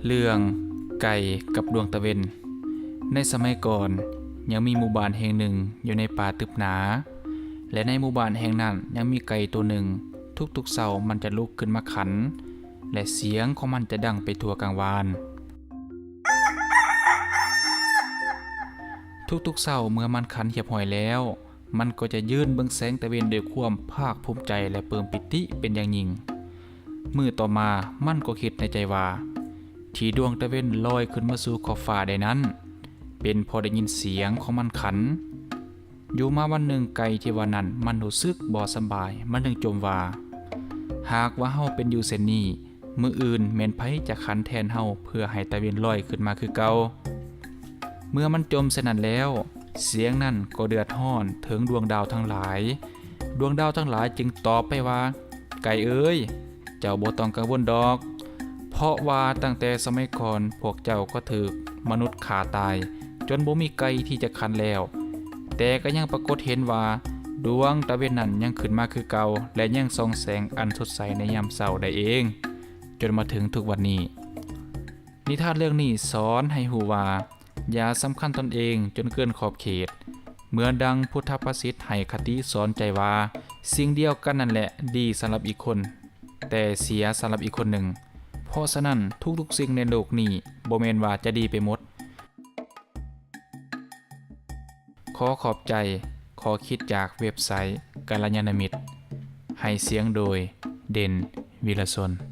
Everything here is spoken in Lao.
ເລື່ອງໄກ່ກັບດວງຕາເວັນ. ໃນສະໄໝກ່ອນ, ຍັງມີໝູ່ບ້ານແຫ່ງໜຶ່ງຢູ່ໃນປ່າຕຶບໜາ, ແລະ ໃນໝູ່ບ້ານແຫ່ງນັ້ນຍັງມີໄກ່ໂຕໜຶ່ງ, ທຸກໆເຊົ້າມັນຈະລຸກຂຶ້ນມາຂັນ ແລະ ສຽງຂອງມັນຈະດັງໄປທົ່ວກາງວານ. ທຸກໆເຊົ້າເມື່ອມັນຂັນຮຽບຮ້ອຍແລ້ວ, ມັນກໍຈະຢືນເບິ່ງແສງຕາເວັນດ້ວຍຄວາມພາກພູມໃຈ ແລະ ເປີ້ມປີຕິເປັນຢ່າງຍິ່ງ. ມື້ຕໍ່ມາມັນກໍຄິດໃນໃຈວ່າ ທີ່ດວງຕາເວັນລອຍຂຶ້ນມາສູ່ຂອບຟ້າໄດ້ນັ້ນ ເປັນເພາະໄດ້ຍິນສຽງຂອງມັນຂັນ. ຢູ່ມາວັນໜຶ່ງ, ໄກ່ທີ່ວ່ານັ້ນມັນຮູ້ສຶກບໍ່ສະບາຍ, ມັນຈຶ່ງຈົ່ມວ່າ, ຫາກວ່າເຮົາເປັນຢູ່ເຊັ່ນນີ້, ມື້ອື່ນແມ່ນໃຜຈະຂັນແທນເຮົາເພື່ອໃຫ້ຕາເວັນລອຍຂຶ້ນມາຄືເກົ່າ? ເມື່ອມັນຈົ່ມເຊັ່ນນັ້ນແລ້ວ, ສຽງນັ້ນກໍເດືອດຮ້ອນເຖິງດວງດາວທັງຫຼາຍ. ດວງດາວທັງຫຼາຍຈຶ່ງຕອບໄປວ່າ, ໄກ່ເອີຍ, ເຈົ້າບໍ່ຕ້ອງກັງວົນດອກ, ເພາະວ່າຕັ້ງແຕ່ສະໄໝກ່ອນພວກເຈົ້າກໍຖືກມະນຸດຂ້າຕາຍ, ຈົນບໍ່ມີໄກ່ທີ່ຈະຂັນແລ້ວ. ແຕ່ກໍຍັງປາກົດເຫັນວ່າດວງຕາເວັນນັ້ນຍັງຂຶ້ນມາຄືເກົ່າ ແລະ ຍັງສ່ອງແສງອັນສົດໃສໃນຍາມເຊົ້າໄດ້ເອງ, ຈົນມາເຖິງທຸກວັນນີ້. ນິທານເລື່ອງນີ້ສອນໃຫ້ຮູ້ວ່າ ຢ່າສຳຄັນຕົນເອງຈົນເກີນຂອບເຂດ. ເໝືອນດັ່ງພຸດທະພາສິດໃຫ້ຄະຕິສອນໃຈວ່າ, ສິ່ງດຽວກັນນັ້ນແຫຼະດີສຳລັບອີກຄົນ, ແຕ່ເສຍສຳລັບອີກຄົນໜຶ່ງ. ເພາະສະນັ້ນ, ທຸກໆສິ່ງໃນໂລກນີ້ບໍ່ແມ່ນວ່າຈະດີໄປໝົດ. ຂໍຂອບໃຈ, ຂໍ້ຄິດຈາກເວັບໄຊກາລະຍານະມິດ, ໃຫ້ສຽງໂດຍ ເດັ່ນ ວິລະຊົນ.